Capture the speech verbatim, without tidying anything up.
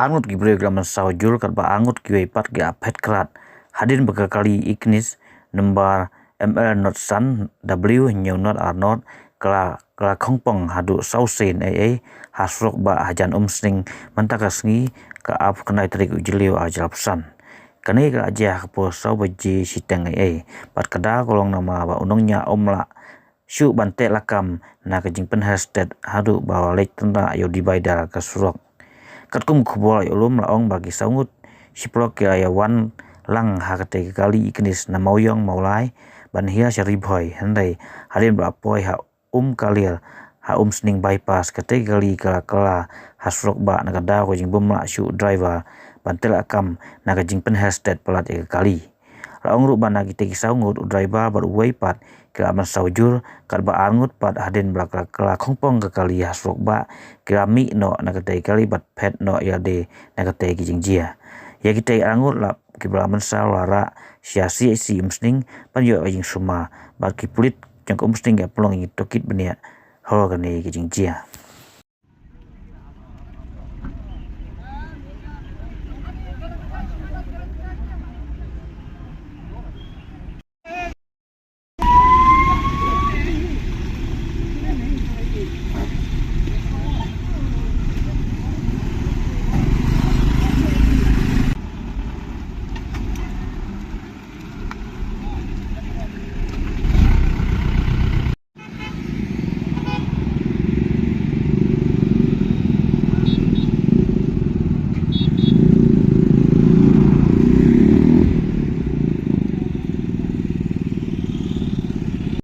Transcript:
arngut ki briew ki la mynsaw jur katba arngut kiwei pat ki la phet krad hadien ba ka kali Ignis number M L not san W hynñiew not ar not ka la, ka la khongpong haduh saw sien ei ei ha surok bah hajan Umsning mynta ka sngi ka arphew khyndai tarik u Jylliew ar hajar arphew san. Kane ka la jia ha ka por saw baje shiteng ei ei bad ka daw ka long namar ba u nongñiah um lah shuh ban teh lakam na ka jingpynher stet haduh ba la leit tynrah ïa u divider ka surok. Katkum ka khubor ïa u lum la ong ba ki saw ngut shiphrang ki la ïa wan lang ha katei ka kali Ignis na Mawïong Mawlai ban hiar sha Ri Bhoi, hynrei hadien ba la poi ha Umkalir ha Umsning bypass, katei ka kali ka la kylla ha surok bah na ka daw ka jingbym lah shuh u driver ban teh lakam na ka jingpynher stet palat ïa ka kali. La ong ruh ba na kitei ki saw ngut u driver bad uwei pat ki la mynsaw jur katba arngut pat hadien ba la kylla khongpong ka kali ha surok bah ki la mih noh na katei ka kali bad phet noh ïalade na katei ka jingjia. Ïa kitei arngut la, kiba la mynsaw la rah sha C H C Umsning ban ïoh ka jingsumar bad ki pulit jong ka Umsning ki la pynlong ïa ki tohkit bniah halor kane ka jingjia.